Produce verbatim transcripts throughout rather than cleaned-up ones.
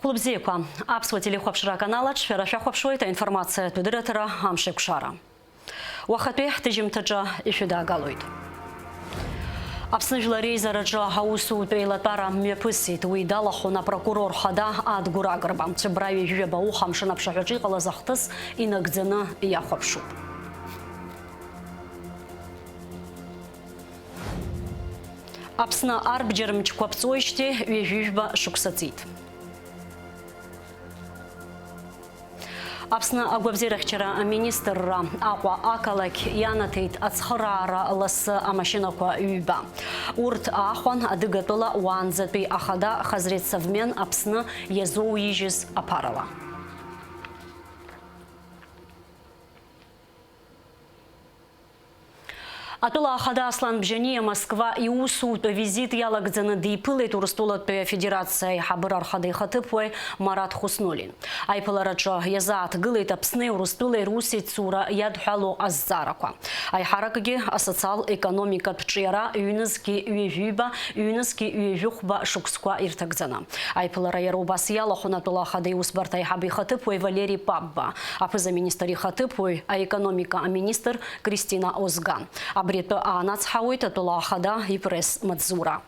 Хәылбзиақәа, аԥсуа телехәаԥшра аканал аҿы шәара шәахәаԥшуеит аинформациатә дырраҭара Амшеикәшара. Уахатәи ҳҭыжьымҭаҿы ишәыдаагалоит. Аԥсны Жәлар Реизараҿы аусутә еилатәара мҩаԥысит. Уи далахәын апрокурор хада Адгәыр Агрба. Цәыббра ҩажәижәаба уха амшын аԥшаҳәаҿы иҟалаз ахҭыс инагӡаны иахәаԥшуп. Аԥсны арбџьар мчқәа ԥҵәоижьҭеи ҩажәижәба шықәса ҵит. Аԥсны агәабзиарахьчара аминистрра Аҟәа ақалақь ианаҭеит ацхыраара лассы амашьынақәа ҩба. Урҭ аахәан Адыгатәыла уаанӡатәи ахада Хазрет Совмен Аԥсны иазоуижьыз аԥарала. Атәыла ахада Аслан Бжьаниа Москва иусутә визит иалагӡаны диԥылеит Урыстәылатәи Афедерациа аиҳабыра рхада ихаҭыԥуаҩ Марат Хуснуллин. Аиԥылараҿы иазааҭгылеит Аԥсни Урыстәылеи русеицура иадҳәалоу азҵаарақәа. Аиҳаракгьы асоциал-економикатә ҿиара ҩнызқьи ҩажәиба, ҩнызқьи ҩажәихәба шықәсқәа ирҭагӡаны. Аиԥылара иара убас иалахәын атәыла ахада иусбарҭа аиҳабы ихаҭыԥуаҩ Валери Папба, аԥыза-министр ихаҭыԥуаҩ, аекономика аминистр Кристина Озган. Абри атәы аанацҳауеит атәыла ахада ипресс-маҵзура.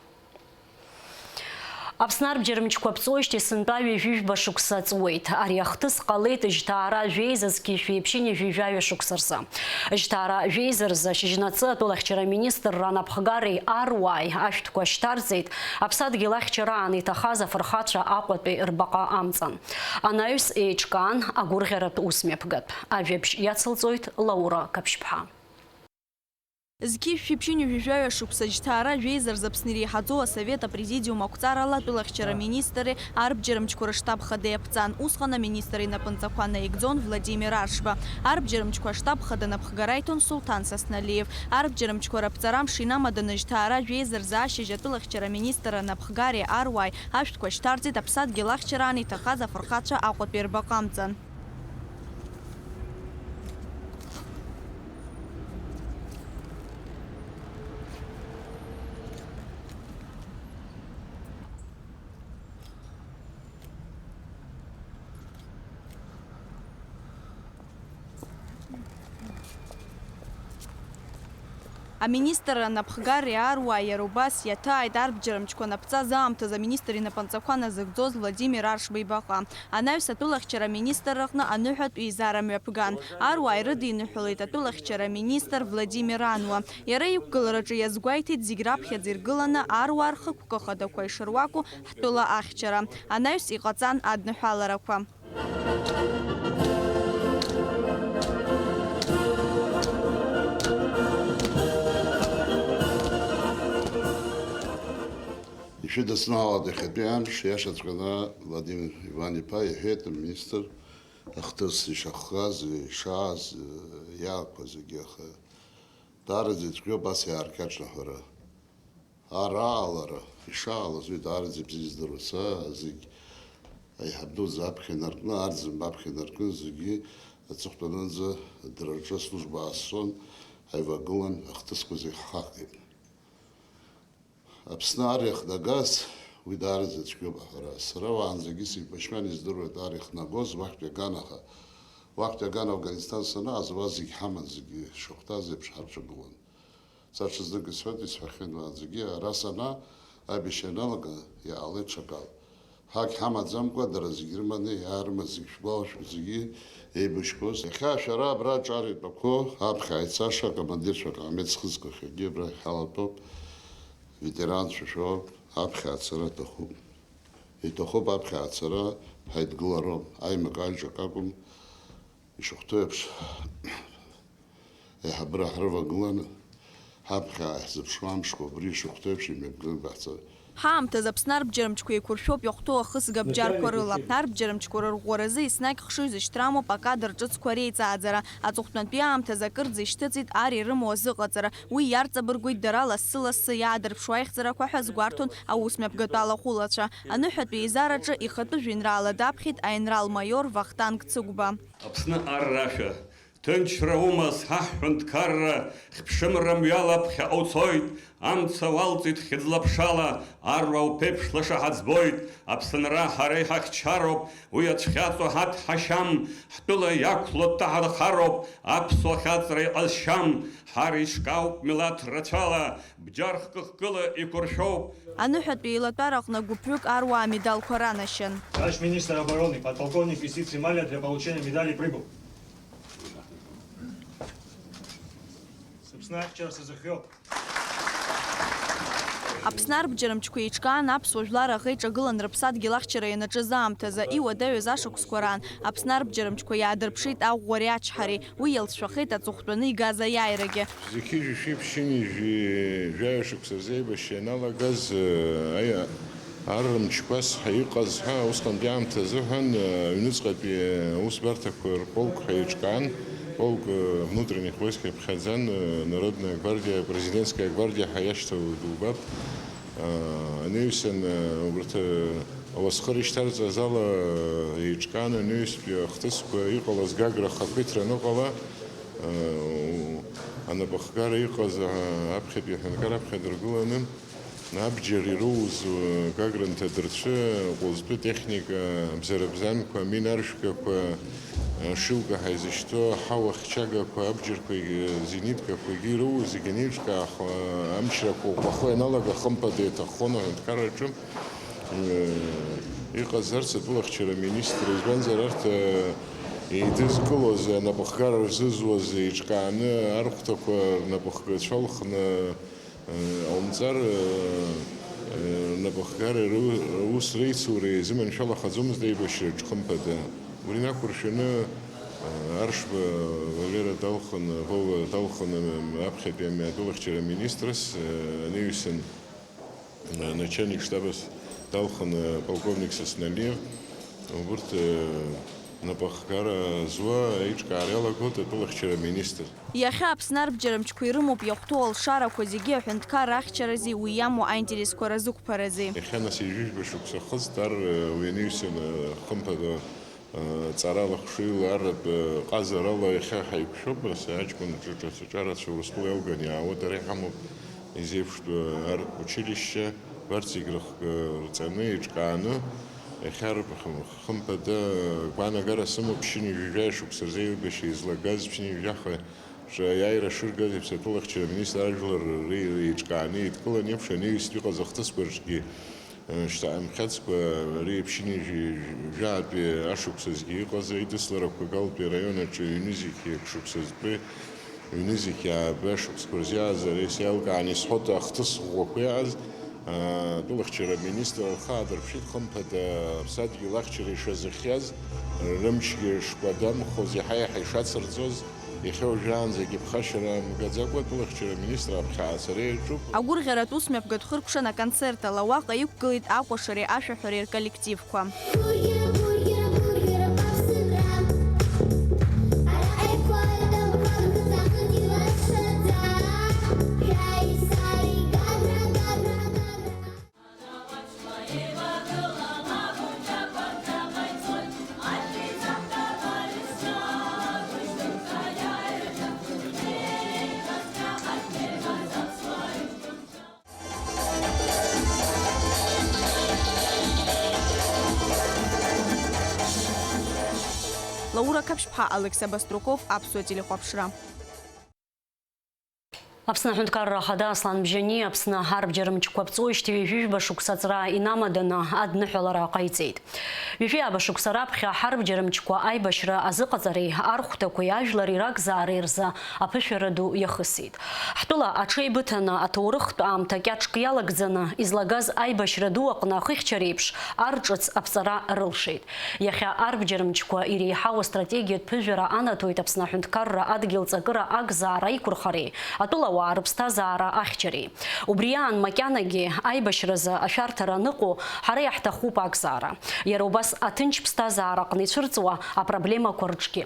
Аԥсны арбџьар мчқәа ԥҵәоижьҭеи сынтәа ҩажәижәба шықәса ҵуеит. Ари ахҭыс ҟалеит жьҭаара жәеиза зқьи жәшәи ԥшьынҩажәи жәаҩа шықәса рзы. Жьҭаара жәеиза рзы ашьыжьнаҵы атәылахьчара аминистрра анапхгареи аруааи ашәҭқәа шьҭарҵеит, аԥсадгьыл ахьчараан иҭахаз афырхацәа Аҟәатәи рбаҟа амҵан. Анаҩс еиҿкаан агәырӷьаратә усмҩаԥгатә. Ажәабжь иацылҵоит Лаура Қаԥшьԥҳа. Зқьи жәшәи ԥшьынҩажәи жәаҩа шықәса жьҭаара жәеиза рзы Аԥсны иреиҳаӡоу асовет апрезидиум ақәҵарала атәылахьчара аминистрреи арбџьар мчқәа рыштаб хадеи аԥҵан. Усҟан аминистр инапынҵақәа наигӡон Владимир Аршба. Арбџьар мчқәа аштаб хада напхгара иҭон Сулҭан Сасналиев. Арбџьар мчқәа раԥҵара амш инамаданы жьҭаара жәеиза рзы ашьыжь атәылахьчара аминистр анапхгареи аруааи ашәҭқәа шьҭарҵеит, аԥсадгьыл ахьчараан иҭахаз афырхацәа Аҟәатәи рбаҟа амҵан. Аминистр анапхгареи аруааи иара убас иаҭааит арбџьар мчқәа анаԥҵаз аамҭазы аминистр инапынҵақәа назыгӡоз Владимир Аршба ибаҟа. Анаҩс атәылахьчара аминистрраҟны аныҳәатә еизара мҩаԥган. Аруаа ирыдиныҳәалеит атәылахьчара аминистр Владимир Ануа. Иара иқәгылараҿы иазгәеиҭеит зегь раԥхьаӡа иргыланы аруаа рхықәкы хадақәа ишыруаку ҳтәыла ахьчара. Анаҩс иҟаҵан адныҳәаларақәа. Ишәыдысныҳәалоит иахьатәи амш, иашаҵәҟьаны Владимир Иван-иԥа иҳәеит аминистр ахҭыс ишахгаз, ишааз, иаақәа зегьы, аха даараӡа ицәгьоуп ас иааркьаҿны аҳәара. Ара аалара ишаалаз уи даараӡа ибзиа издыруеит. Са зегь аиҳаб дуӡӡа аԥхьа инаркны, Арӡынба аԥхьа инаркны, зегьы аҵыхәтәанынӡа дара рҿы аслужба аасцон, ҳаивагылан, ахҭысқәа зегь ҳхахеит. Аԥсны ар иахнагаз уи даараӡа цәгьоуп аҳәара. Сара уаанӡагьы сеиқәмашьуан, издыруеит ар иахнагоз, уахьтәи аган, аха уахьтәи аган Афганисҭан санааз, уа зегь ҳаман, зегьы шахәҭаз еиԥш ҳарҿагылон. Са ҽазнык исҳәоит, исҳәахьан уаанӡагьы, ара санаа, аибашьра ианалага, иаалеит ҽакала. Ҳагь ҳамаӡамкәа, дара зегь рыманы, иаарымаз зегь шәгәалашәом, зегьы еибашьқәоз. Иахьа шәара абра аҿар итәақәоу, аԥхьа аицаша акомандирцәа акаамеҭ зхызгахьоугьы абра иҳалатәоуп, ветеранцәа шәоуп, аԥхьа ацара аҭахуп. Иҭахуп аԥхьа ацара, ҳаидгылароуп, аимак-аиҿак акәым, ишахәҭоу еиԥш, аиҳабыра ҳрывагыланы, ҳаԥхьа ааҳзыԥшуа амшқәа убри ишахәҭоу еиԥш имҩаԥганы баҳцар. Ҳаамҭазы Аԥсны арбџьар мчқәа еиқәыршәоуп иахәҭоу ахысга бџьарқәа рыла. Арбџьар мчқәа рырӷәӷәаразы еснагь хшыҩзышьҭра амоуп акадр ҿыцқәа реиҵааӡара. Аҵыхәтәантәи аамҭазы акырӡа ишьҭыҵит ар ирымоу азыҟаҵара. Уи иарҵабыргуеит дара лассы-лассы иаадырԥшуа аихьӡарақәа ҳәа азгәарҭон аусмҩаԥгатә алахәылацәа. Аныҳәатәи еизараҿы ихатәы жәеинраала даԥхьеит аинрал-маиор Вахтанг Цыгәба. Аԥсны ар рашәа Ҭынчра умаз, ҳаҳ ҳәынҭқарра, хьыԥшымра мҩала ԥхьаҟа уцоит, амца уалҵит хьыӡла-ԥшала, аруа уԥеиԥш лаша ҳаӡбоит, Аԥсынра ҳара иҳахьчароуп, уи ацәхьаҵуа ҳаҭ ҳашьам, ҳтәыла иақәло дҭаҳархароуп, аԥсуа хьаҵра иҟазшьам, ҳар ишкауп милаҭ рацәала, бџьар хкы-хкыла иқәыршәоуп. Аныҳәатәи еилатәараҟны гәыԥҩык аруаа амедалқәа ранашьан. Товарищ министр обороны, подполковник Исицы Малия для получения медали прибыл. Сыԥсны ахьчара сазыхиоуп. Аԥсны арбџьармчқәа еиҿкаан аԥсуа жәлар аӷа иҿагылан рыԥсадгьыл ахьчара ианаҿыз аамҭазы, иуадаҩыз ашықәсқәа раан Аԥсны арбџьармчқәа иаадырԥшит аӷәӷәареи ачҳареи, уи иалҵшәахеит аҵыхәтәаны игаз аиааирагьы. Зқьи жәшәи ԥшьынҩажәи жәаҩа шықәса рзы аибашьра ианалагаз, аи-, Ар рымчқәа ҳәа иҟаз ҳәа, усҟантәи аамҭа азыҳәан, аҩныҵҟатәи аусбарҭақәа рполк ҳәа еиҿкаан, полк внутренних войск иаԥхьаӡан, Народная гвардия, Президентская гвардия ҳәа иашьҭоу дубап. Анаҩсан, убарҭ, ауасхы рышьҭарҵаз ала еиҿкаан, анаҩстәи ахҭысқәа иҟалаз Гагра ахақәиҭра аныҟала, анапахгара иҟаз, аԥхьатәи аҳәынҭқар аԥхьа дыргыланы, Абџьар ироуз, Гагра анҭадырцәы, ҟәылӡтәы техника, абзарбзанқәа, аминаршәгақәа, шилка ҳәа изышьҭоу, аҳауа хьчагақәа, абџьарқәагьы, зениткақәагьы ироуз зегьы анеиҿкаах, амчрақәа ӷәӷәахо ианалага, хымԥада иаҭаххон аҳәынҭқарраҿы иҟазарц атәылахьчара аминистр, избанзар, арҭ еидызкылоз, анапыхгара рзызуаз еиҿкааны, архәҭақәа рнапыхгацәа алхны, Ҟаумҵар, рнапыхгара, ру-, рус реицура изыманшәалахаӡомызт аибашьраҿ, хымԥада. Убри инақәыршәаны, Аршба Валера далхын, Вова далхын, аԥхьатәи амҩа атәылахьчара аминистрс, анаҩсан, начальник штабас далхын, полковник Сосналиев. Убырҭ, напахгара зуа аиҿкаара иалагоит атәылахьчара аминистр. Иахьа Аԥсны арбџьармчқәа ирымоуп иахәҭоу алшарақәа зегьы аҳәынҭқарра ахьчарази уи иамоу аинтересқәа разықәԥарази. Иахьа нас ҩажәижәба шықәса хызт ар, уи анаҩсан, хымԥада, ҵарала, хшыҩла, арратә ҟазарала иахьа ҳаиқәшәоуп, нас аҷкәын ҿаҿацәа Урыстәыла иалган иаауеит, ара иҳамоуп изеиԥштәу ар училище, убарҭ зегь рыхкы рҵаны, еиҿкааны, иахьа рыԥхьа Хымԥада, гәаанагара сымоуп, ԥшьынҩажәи жәаҩа шықәса рзы аибашьра излагаз, ԥшьынҩажәи жәаха шәа аиааира шыргаз, Аԥсны атәылахьчара аминистр ажәлар ри-, реиҿкааны еидкылан еиԥш, анаҩстәи иҟаз ахҭысқәа рҿгьы, э, шьҭа амхьацқәа ри ԥшьынҩажәи жәаатәи ашықәсазгьы иҟаз аидысларақәа Галтәи араион аҿы ҩнызқьи акы шықәсазтәи Ҩнызқь ааба шықәсқәа рзы иааз ара исеилкаан исҳәоит, ахҭыс ӷәӷәақәа иааз, аа, атәылахьчара аминистр рхы аадырԥшит, хымԥада, аԥсадгьыл ахьчара ишазыхиаз, рымчгьы шкәадамхоз, иаҳа-иаҳа ишацырҵоз, иахьа уажәраанӡагьы ԥхашьара амгаӡакәа атәылахьчара аминистр аԥхьа ацара иаҿуп. Агәырӷьаратә усмҩаԥгатә хыркәшан аконцерт ала уаҟа иқәгылеит акәашареи ашәаҳәареи рколлектив. Гәырӷьара, гәырӷьара, гәырӷьара, аԥсынра. Ара аиқәа дамхар, хыҵахыҵ илашаӡа. Шәааи, сааи, гагра, гагра, гагра. Лаура Қаԥшьԥҳа, Алықьса Баструков, Аԥсуа телехәаԥшра. Аԥсны Аҳәынҭқарра Ахада Аслан Бжьани Аԥсны арбџьармчқәа ԥҵәоижьҭеи ҩажәижәба шықәса аҵра инамаданы адныҳәалара ҟаиҵеит. Ҩажәи ааба шықәса раԥхьа ҳарбџьармчқәа аибашьра азыҟаҵареи архәҭақәеи ажәлари ракзаареи рзы аԥышәара ду иахысит. Ҳтәыла аҽеибыҭаны аҭоурыхтә аамҭа кьаҿк иалагӡаны излагаз аибашьра ду аҟны ахыхьчареиԥш ар ҿыц аԥҵара рылшеит. Иахьа арбџьармчқәа иреиҳау астратегиатә ԥыжәара анаҭоит Аԥсны аҳәынҭқарра адгьыл ҵакыра акзаара аиқәырхареи, атәыла ауаа рыԥсҭазаара ахьчареи. Убри аан макьанагьы аибашьразы ашәарҭара аныҟоу ҳара иаҳҭахуп акзаара. Иара убас аҭынч ԥсҭазаара аҟны ицәырҵуа апроблемақәа рҿгьы.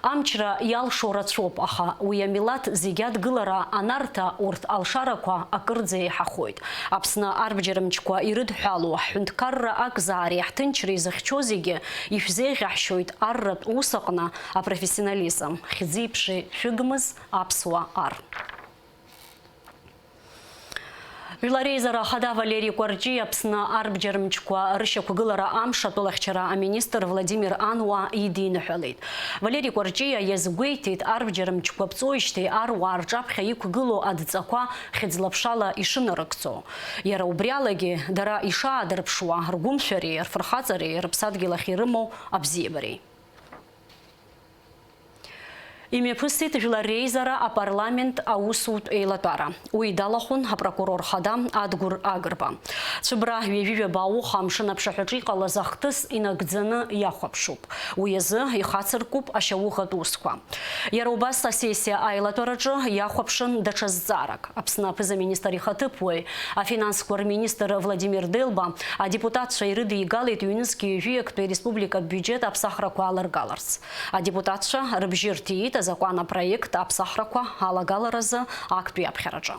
Амчра иалшо рацәоуп, аха уи амилаҭ зегь адгылара анарҭа урҭ алшарақәа акырӡа еиҳахоит. Аԥсны арбџьармчқәа ирыдҳәалоу ҳҳәынҭқарра акзаареи ҳҭынчреи зыхьчо зегьы ишәзеиӷьаҳшьоит арратә ус аҟны апрофессионализм, хьӡи-ԥшеи шәыгмыз, аԥсуа ар. Жәлар реизара ахада Валери Кәарҷиа Аԥсны арбџьармчқәа рышьақәгылара амш атәылахьчара аминистр Владимир Ануа идиныҳәалеит. Валери Кәарҷиа иазгәеиҭеит, арбџьармчқәа ԥҵәоижьҭеи аруаа рҿаԥхьа иқәгылоу адҵақәа хьыӡла-ԥшала ишынарыгӡо. Иара убри алагьы, дара ишаадырԥшуа, ргәымшәареи, рфырхаҵареи, рыԥсадгьыл ахь ирымоу абзиабареи. Имҩаԥысит Жәлар реизара апарламент аусутә еилатәара. Уи далахәын апрокурор хада Адгәыр Агрба. Цәыбра ҩажәи жәаба ауха амшын аԥшаҳәаҿы иҟалаз ахҭыс инагӡаны иахәаԥшуп. Уи азы ихацыркуп ашьауӷатә усқәа. Иара убас асессиа аилатәараҿы иахәаԥшын даҽа зҵаарак. Аԥсны аԥыза-министр ихаҭыԥуаҩ, афинансқәа рминистр Владимир Делба адепутатцәа ирыдигалеит ҩнызқьи ҩажәи актәи ареспубликатә биуџьет аԥсахрақәа аларгаларц. Адепутатцәа рыбжьы рҭиит азакәан апроект аԥсахрақәа алагаларазы актәи аԥхьараҿы.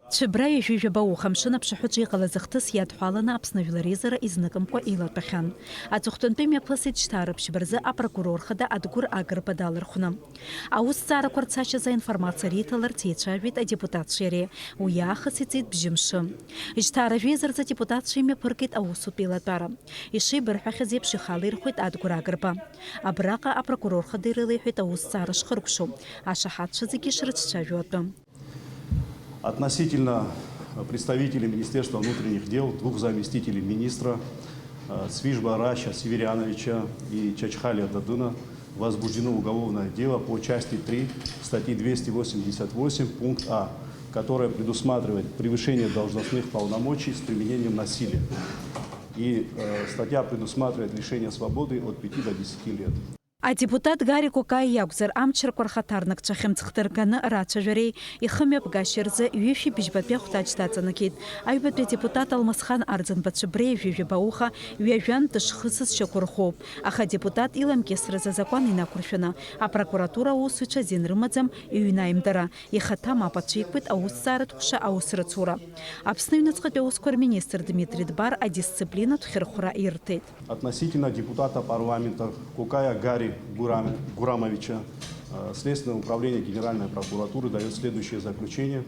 Цәыбра ҩажәи жәаба ауха амшын аԥшаҳәаҿы иҟалаз ахҭыс иадҳәаланы Аԥсны Жәлар реизара изныкымкәа еилатәахьан. Аҵыхәтәантәи мҩаԥысит Жьҭаа рыԥшьба рзы апрокурор хада Адгәыр Агрба далархәны. Аусҭҵаарақәа рцашьазы аинформациа риҭаларц еицәажәеит адепутатцәеи иареи. Уи аахыс иҵит бжьымшы. Жьҭаа ражәеиза рзы адепутатцәа имҩаԥыргеит аусутә еилатәара. Ишеибырҳәахьаз еиԥш, ихала ирхәеит Адгәыр Агрба. Абраҟа апрокурор хада ирылеиҳәеит аусҭҵаара шхыркәшоу, ашаҳаҭцәа зегьы ишрыҿцәажәо атәы. Относительно представителей Министерства внутренних дел, двух заместителей министра, э, Цвижба Раши Северяновича и Чачхалия Дадына, возбуждено уголовное дело по части три статьи двести восемьдесят восемь пункт А, которое предусматривает превышение должностных полномочий с применением насилия. И, э, статья предусматривает лишение свободы от пяти до десяти лет. Адепутат Гари Кокаиа иакәзар, амчрақәа рхаҭарнакцәа хьымӡӷ дырганы рацәажәареи ихымҩаԥгашьа рзы ҩышәи быжьбатәи ахәҭаҷ даҵанакит. Аҩбатәи адепутат Алмасхан Арӡынба Цәыбреи ҩажәи жәаба ауха ҩажәан дышхысыз шьақәырӷәӷәоуп, аха адепутат иламкьысразы азакәан инақәыршәаны апрокуратура аусзуҩцәа азин рымаӡам иҩны аимдара, ихаҭа мап ацәикуеит аусҭҵааратә ҟәша аус рацәоура. Аԥсны аҩныҵҟатәи аусқәа рминистр Дмитрий Дбар адисциплинатә хьырхәра ирҭеит. Относительно депутата парламента Кукая Гарри Гурам-, Гурамовича, э, Следственное управление Генеральной прокуратуры даёт следующее заключение,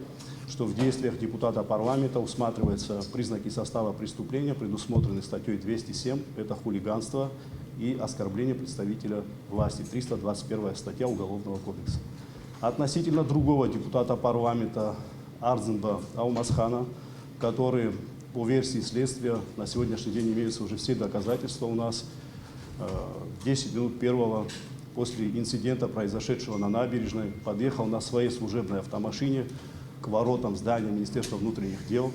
что в действиях депутата парламента усматриваются признаки состава преступления, предусмотренных статьёй двести семь, это хулиганство и оскорбление представителя власти, триста двадцать первая статья Уголовного кодекса. Относительно другого депутата парламента Арзынба Алмасхана, который, по версии следствия, на сегодняшний день имеются уже все доказательства у нас, э, в десять минут первого после инцидента, произошедшего на набережной, подъехал на своей служебной автомашине к воротам здания Министерства внутренних дел,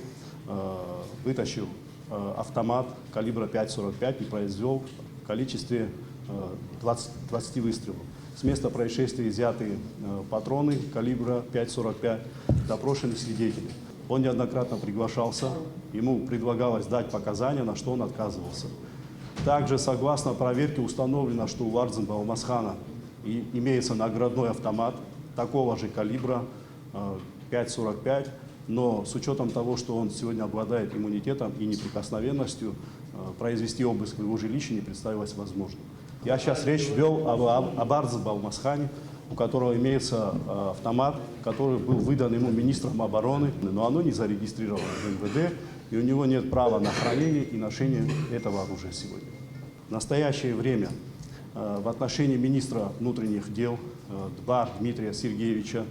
э, вытащил, э, автомат калибра пять сорок пять и произвёл в количестве, э, двадцать, двадцати выстрелов. С места происшествия изъяты, э, патроны калибра пять сорок пять, допрошены свидетели. Он неоднократно приглашался, ему предлагалось дать показания, на что он отказывался. Также, согласно проверке, установлено, что у Арзынба Алмасхана и имеется наградной автомат такого же калибра, э, пять сорок пять, но с учётом того, что он сегодня обладает иммунитетом и неприкосновенностью, э, произвести обыск в его жилище не представилось возможным. Я сейчас речь вёл об, об, об Арзынба Алмасхане, у которого имеется, э, автомат, который был выдан ему министром обороны, но оно не зарегистрировано в М В Д, и у него нет права на хранение и ношение этого оружия сегодня. В настоящее время, э, в отношении министра внутренних дел, э, Дбар Дмитрия Сергеевича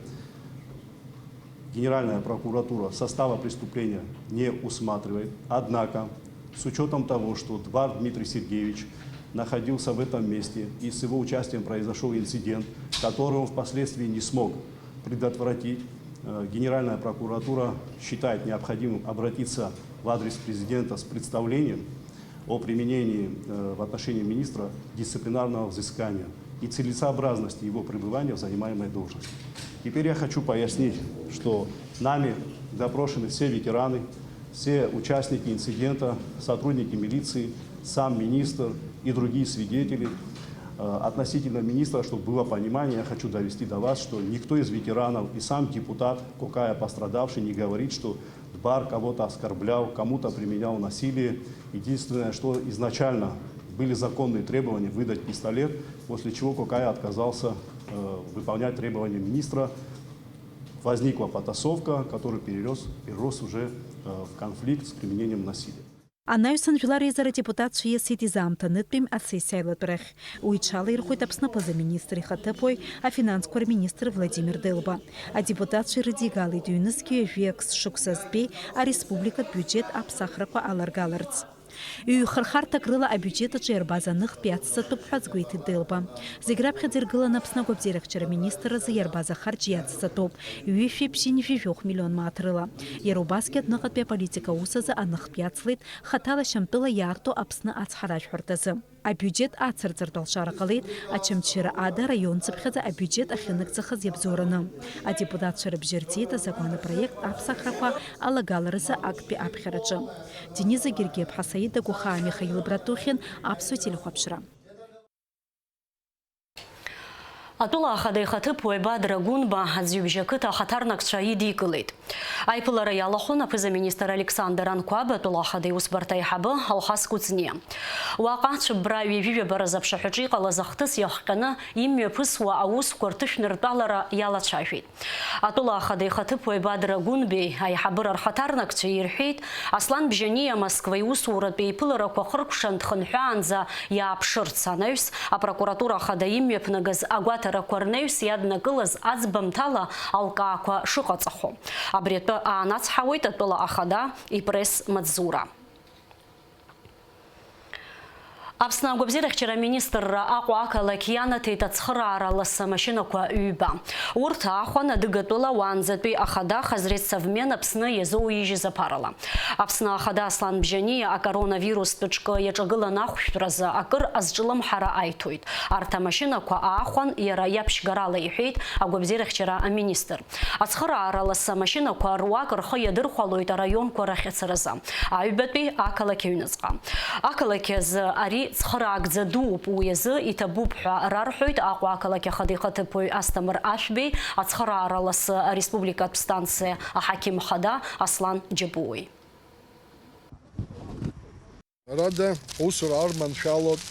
Генеральная прокуратура состава преступления не усматривает. Однако, с учётом того, что Дбар Дмитрий Сергеевич находился в этом месте и с его участием произошёл инцидент, который он впоследствии не смог предотвратить, э, Генеральная прокуратура считает необходимым обратиться в адрес президента с представлением о применении, э, в отношении министра дисциплинарного взыскания. и целесообразности его пребывания в занимаемой должности. Теперь я хочу пояснить, что нами допрошены все ветераны, все участники инцидента, сотрудники милиции, сам министр и другие свидетели. Э, относительно министра, чтобы было понимание, я хочу довести до вас, что никто из ветеранов и сам депутат Кокая, пострадавший, не говорит, что Дбар кого-то оскорблял, кому-то применял насилие. Единственное, что изначально были законные требования выдать пистолет, после чего Кокая отказался э, выполнять требования министра. Возникла потасовка, который перерос, перерос уже э, в конфликт с применением насилия. Анаҩсан жәлар реизара адепутатцәа ииасит изаамҭанытәим асессиа аилатәарахь. Уи иҽалаирхәеит Аԥсны аԥыза-министр ихаҭыԥуаҩ, афинансқәа рминистр Владимир Делба. Адепутатцәа ирыдигалеит ҩнызқьи ҩажәи акы шықәса зтәи ареспубликатә биуџьет аԥсахрақәа аларгаларц. Ҩ-хырхарҭак рыла абиуџьет аҿы иарбаз аныхтә иацҵатәуп ҳәа азгәеиҭеит Делба. Зегь раԥхьаӡа иргыланы Аԥсны агәабзиарахьчара министр азы иарбаз ахарџь иацҵатәуп, ҩышәи ԥшьынҩажәи жәохә миллион мааҭ рыла. Иара убасгьы адәныҟатәи аполитика аус азы аныхтә иацлеит хаҭала Шьамтәыла иаарту Аԥсны ацҳаражәҳәарҭазы. Абиуџьет ацырҵартә алшара ҟалеит Очамчыра Ада араион цыԥхьаӡа абиуџьет ахьынагӡахаз иабзоураны. Адепутатцәа рыбжьы рҵеит азакәан апроект аԥсахрақәа алагаларазы актәи аԥхьараҿы. Дениза Гергиаԥҳа, Саида Гәахаа, Михаил Братухин, Аԥсуа телехәаԥшра. Атәыла ахада ихаҭыԥуаҩ Бадра Гәынба аӡҩыбжьа ақыҭа ахаҭарнакцәа идикылеит. Аиԥылара иалахәын аԥыза-министр Александр Анқәаб, атәыла ахада иусбарҭа аиҳабы Алхас Кәыҵниа. Уаҟа ацәыббра ҩажәи жәаба рзы аԥшаҳәаҿы иҟалаз ахҭыс иахҟьаны имҩаԥысуа аусқәа рҭышәныртәалара иалацәажәеит. Атәыла ахада ихаҭыԥуаҩ Бадра Гәынбеи аиҳабыра рхаҭарнакцәа ирҳәеит, Аслан Бжьаниа Москва иусуратә еиԥыларақәа хыркәшан дхынҳәаанӡа иааԥшырц, анаҩс апрокуратура ахада имҩаԥнагаз агәаҭарақәа рнаҩс иаднакылаз аӡбамҭала алкаақәа шыҟаҵахо. Абри атәы аанацҳауеит атәыла ахада ипресс-маҵзура. Аԥсны агәабзиарахьчара аминистрра Аҟәа ақалақь ианаҭеит ацхыраара ласы амашьынақәа ҩба. Урҭ аахәан Адыгатәыла уаанӡатәи ахада Хазрет Совмен Аԥсны иазоуижьыз аԥарала. Аԥсны ахада Аслан Бжьаниа акоронавирустә ҿкы иаҿагылан ахәшәтәразы акыр азҿлымҳара аиҭоит. Арҭ амашьынақәа аахәан иара иаԥшьгарала, иҳәеит агәабзиарахьчара аминистр. Ацхыраара ласы амашьынақәа руак рхы иадырхәалоит араионқәа рахь ацаразы, аҩбатәи ақалақь аҩныҵҟа. Ақалақь азы ари цхыраагӡа дууп, уи азы иҭабуп ҳәа рарҳәоит Аҟәа ақалақь ахада ихаҭыԥуаҩ Асҭамыр Ашәбеи, ацхыраара ласы ареспубликатә станциа аҳақьым хада Аслан Џьапуеи. Ҳәарада, ҳусура арманшәалоит.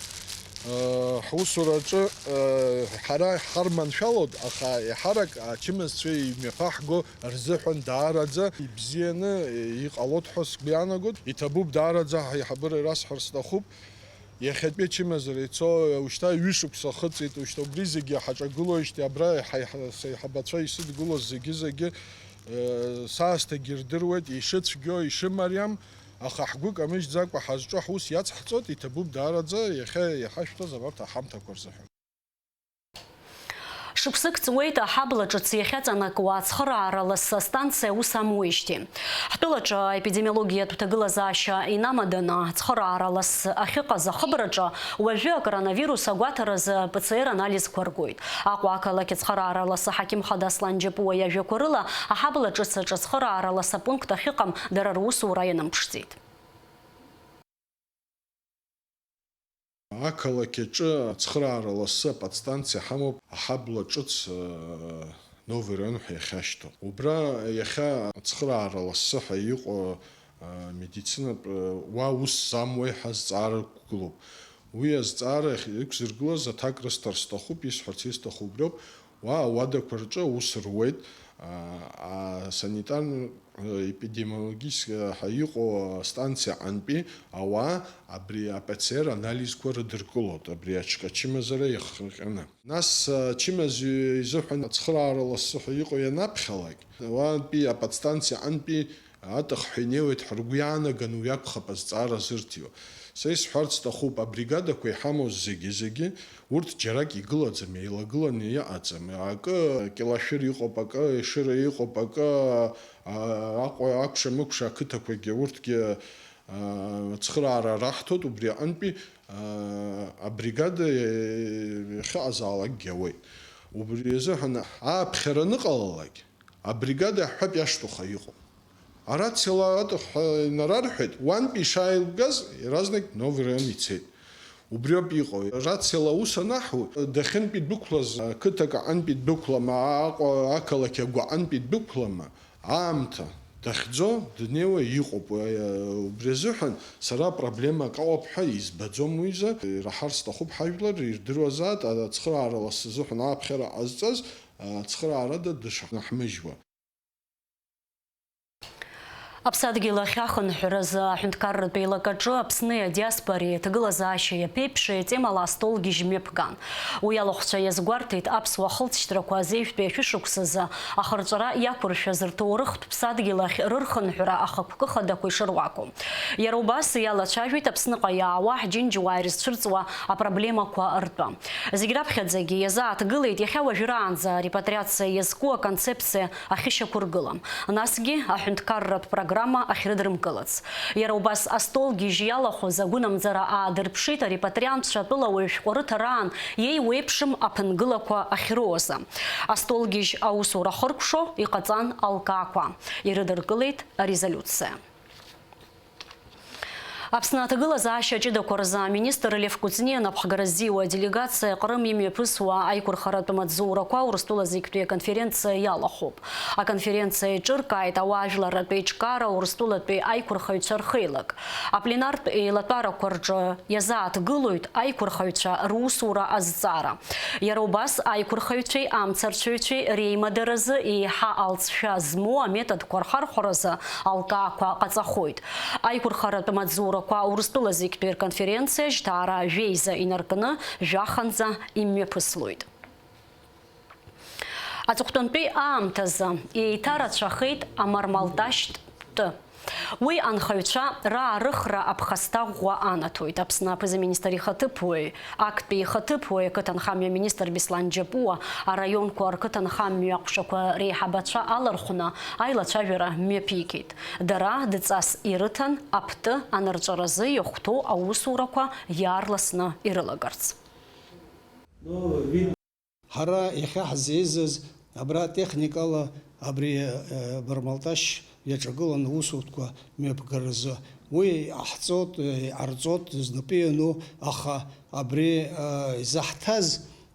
Ҳусураҿы ҳара ҳарманшәалоит, аха еиҳарак ачымазцәа имҩаԥаҳго рзыҳәан даараӡа ибзианы иҟалоит ҳәа сгәы иаанагоит. Иҭабуп даараӡа ҳаиҳабыра ирасҳәар сҭахуп. Иахьатәи ачымазара ицо, ушьҭа ҩышықәса ахыҵит, ушьҭа убри зегьы ҳаҿагылоижьҭеи абра ҳаиҳа-, саиҳабацәа исыдгылоз зегьы-зегьы, э, саасҭагьы ирдыруеит, ишыцәгьоу, ишымариам, аха ҳгәы камыжьӡакәа ҳазҿу ҳус иацҳҵоит, иҭабуп даараӡа иахьа иҳашәҭаз абарҭ аҳамҭақәа рзыҳәан. Шықәсык ҵуеит аҳабла ҿыц иахьаҵанакуа ацхыраара ласы астанциа аус амуижьҭеи. Ҳтәылаҿы аепидемиологиатә ҭагылазаашьа инамаданы ацхыраара ласы ахьыҟаз ахыбраҿы уажәы акоронавирус агәаҭаразы П Ц Р анализқәа ргоит. Аҟәа ақалақь ацхыраара ласы аҳақьым хада Аслан Џьапуа иажәақәа рыла, аҳабла ҿыц аҿы ацхыраара ласы апункт ахьыҟам дара русура ианымԥшӡеит. Ақалақь аҿы ацхыраара ласы аподстанциа ҳамоуп, аҳабла ҿыц, э, Новый район ҳәа иахьашьҭоу. Убра иахьа ацхыраара ласы ҳәа иҟоу, э, медицинатә, э, уа ус замуеи ҳәа азҵаара ықәгылоуп. Уи азҵаара иахь-, иқәзыргылаз аҭак рысҭар сҭахуп, исҳәарц исҭаху убриоуп. Уа ауадақәа рҿы аус руеит, а, асанитарно-, э, эпидемиологическая ҳәа иҟоу астанциа аҟынтәи ауаа абри а П Ц Р анализқәа рыдыркылоит, абри аҽ-, ачымазара иахҟьаны. Нас, а, ачымазаҩ изыҳәан ацхыраара ласы ҳәа иҟоу ианаԥхьалак, уантәи аподстанциа аҟынтәи атыхҳәа инеиуеит ҳәа ргәы иаанаганы уи акәхап азҵаара зырҭиуа. Са исҳәарц сҭахуп, абригадақәа иҳамоу зегьы-зегьы, урҭ џьарак игылаӡам, еилагыланы иҟаӡам. Акы Кьалашәыр иҟоуп, акы Ешыра иҟоуп, акы, а, Аҟәа, акәша-мыкәша ақыҭақәагьы, урҭгьы, Ацхыраара раҳҭоит, убри аҟынтәи, аа, абригада иахьыҟазаалакгьы ауеит. Убри азыҳәан ааԥхьара аныҟалалак, абригада иаҳҳәап иашҭаха иҟоуп. Арациала атыхҳәа инарарҳәеит, уантәи ишааилгаз, иаразнак Новый Район ицеит. Убриоуп иҟоу. Рациала аус анаҳу, дахьынтәи дәықәлаз, ақыҭак аҟынтәи дәықәлама, Аҟәа ақалақь агәаҟынтәи дәықәлама, аамҭа дахьӡо днеиуа иҟоуп. Убри азыҳәан сара проблемак ыҟоуп ҳәа избаӡом уи изы. Ираҳар сҭахуп ҳажәлар, ирдыруазаат, ацхыраара лассы азыҳәан ааԥхьара ҟазҵаз, ацхыраарада дышҳаҳмыжьуа. Аԥсадгьыл ахь ахынҳәразы аҳәынҭқарратә еилакаҿы Аԥсни адиаспореи аҭагылазаашьа иаԥеиԥши атемала астолгьежь мҩаԥган. Уи алахәцәа иазгәарҭеит аԥсуа ахылҵшьҭрақәа азеижәтәи ашәышықәсазы ахырҵәара иақәыршәаз рҭоурыхтә ԥсадгьыл ахь рырхынҳәра ахықәкы хадақәа ишыруаку. Иара убас иалацәажәеит Аԥсныҟа иаауа ҳџьынџьуаа ирызцәырҵуа апроблемақәа ртәы. Зегь раԥхьаӡагьы иазааҭгылеит иахьа уажәраанӡа арепатриациа иазку аконцепциа ахьышьақәыргыла, насгьы аҳәынҭқарратә программа ахьрыдрымкылац. Иара убас астолгьежь иалахәыз агәынамӡара аадырԥшит арепатриантцәа атәылауаҩ шәҟәы рыҭараан иеиуеиԥшым аԥынгылақәа ахьроуазы. Астолгьежь аусура ахыркәшо иҟаҵан алкаақәа. Ирыдыркылеит арезолиуциа. Аԥсны аҭагылазаашьа ҷыдақәа рзы аминистр Лев Кәыҵниа анапхгара ззиуа аделегациа Ҟрым имҩаԥысуа аиқәырхаратә маҵзурақәа Урыстәыла зегьтәи аконференциа иалахәуп. Аконференциа еиҿыркааит ауаажәларратә еиҿкаара Урыстәылатәи аиқәырхаҩцәа рхеилак. Апленартә еилатәарақәа рҿы иазааҭгылоит аиқәырхаҩцәа русура азҵаара. Иара убас аиқәырхаҩцәеи амцарцәаҩцәеи реимадаразы еиҳа алҵшәа змоу аметодқәа рхархәаразы алкаақәа ҟаҵахоит. Аиқәырхаратә маҵзурақәа Урыстәыла зегьтәи рконференциа жьҭаара жәеиза инаркны жәаханӡа имҩаԥыслоит. Аҵыхәтәантәи аамҭазы еиҭарацәахеит амармалташьтә тәы. Уи анхаҩцәа раарыхра аԥхасҭа ӷәӷәа анаҭоит. Аԥсны аԥыза-министр ихаҭыԥуаҩ, актәи ихаҭыԥуаҩ, ақыҭанхамҩа министр Беслан Џьапуа араионқәа рқыҭанхамҩа аҟәшақәа реиҳабацәа алархәны аилацәажәара мҩаԥигеит. Дара дҵас ирыҭан аԥты анырҵәаразы иахәҭоу аусурақәа иаарласны ирылагарц. Ҳара иахьа ҳзеизаз абра техникала абри, э, Бармалташь иаҿагылан аусутәқәа мҩаԥгаразы. Уи иҟаҳҵоит, э, иҟарҵоит, знапы иану, аха абри, э, изаҳҭаз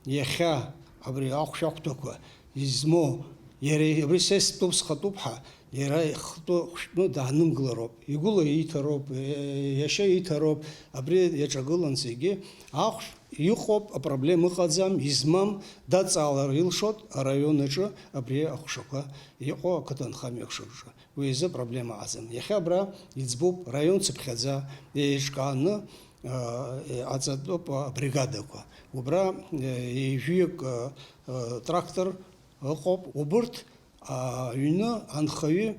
иахьа абри ахәшәахәҭақәа измоу, иара абри са истәуп, схатәуп ҳәа, иара ихтәы хәшәтәны даанымгылароуп. Игәыла ииҭароуп, э, иашьа ииҭароуп, абри иаҿагылан зегьы. Ахәшә Иҟоуп, апроблема ыҟаӡам, измам даҵаалар илшоит араион аҿы абри ахәшақәа иҟоу ақыҭанхамҩа ахәшаҿы. Уи азы апроблема ыҟаӡам. Иахьа абра иӡбоуп, раион цыԥхьаӡа еиҿкааны, а, иҟаҵатәуп абригадақәа. Убра, э, ҩажәиҩык, а, а, трактор ыҟоуп. Убырҭ аҩны анхаҩы,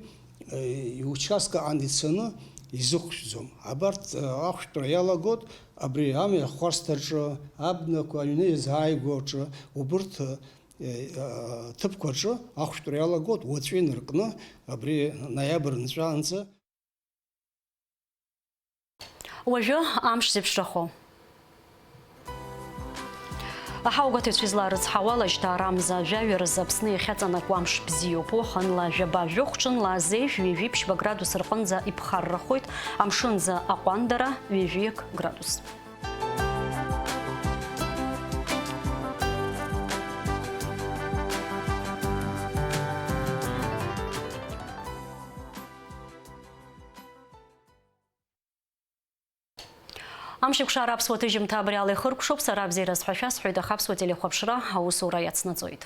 э, иучасток аҟны ицаны изыхәшәӡом. Абарҭ, э, ахәшәтәра иалагоит абри амҩа хәарсҭаҿы, абнақәа аҩны иазааигәоу аҿы, убырҭ, э, э, ҭыԥқәа рҿы ахәшәтәра иалагоит уаҵәы инаркны абри ноиабр нҵәаанӡа. Уажәы амш зеиԥшрахо. Аҳауагәаҭаҩцәа излаарыцҳауала, жьҭаарамза жәаҩа рзы Аԥсны иахьаҵанакуа амш бзиоуп, уахынла жәаба-жәохә, ҽынла зежә, ҩажәи ԥшьба градус рҟынӡа иԥхаррахоит, амшынӡа аҟәандара ҩажәиак градус. Амшеикәшара аԥсуа ҭыжьымҭа абри ала ихыркәшоуп, сара абзиараз ҳәа шәасҳәоит, аха аԥсуа телехәаԥшра аусура иацнаҵоит.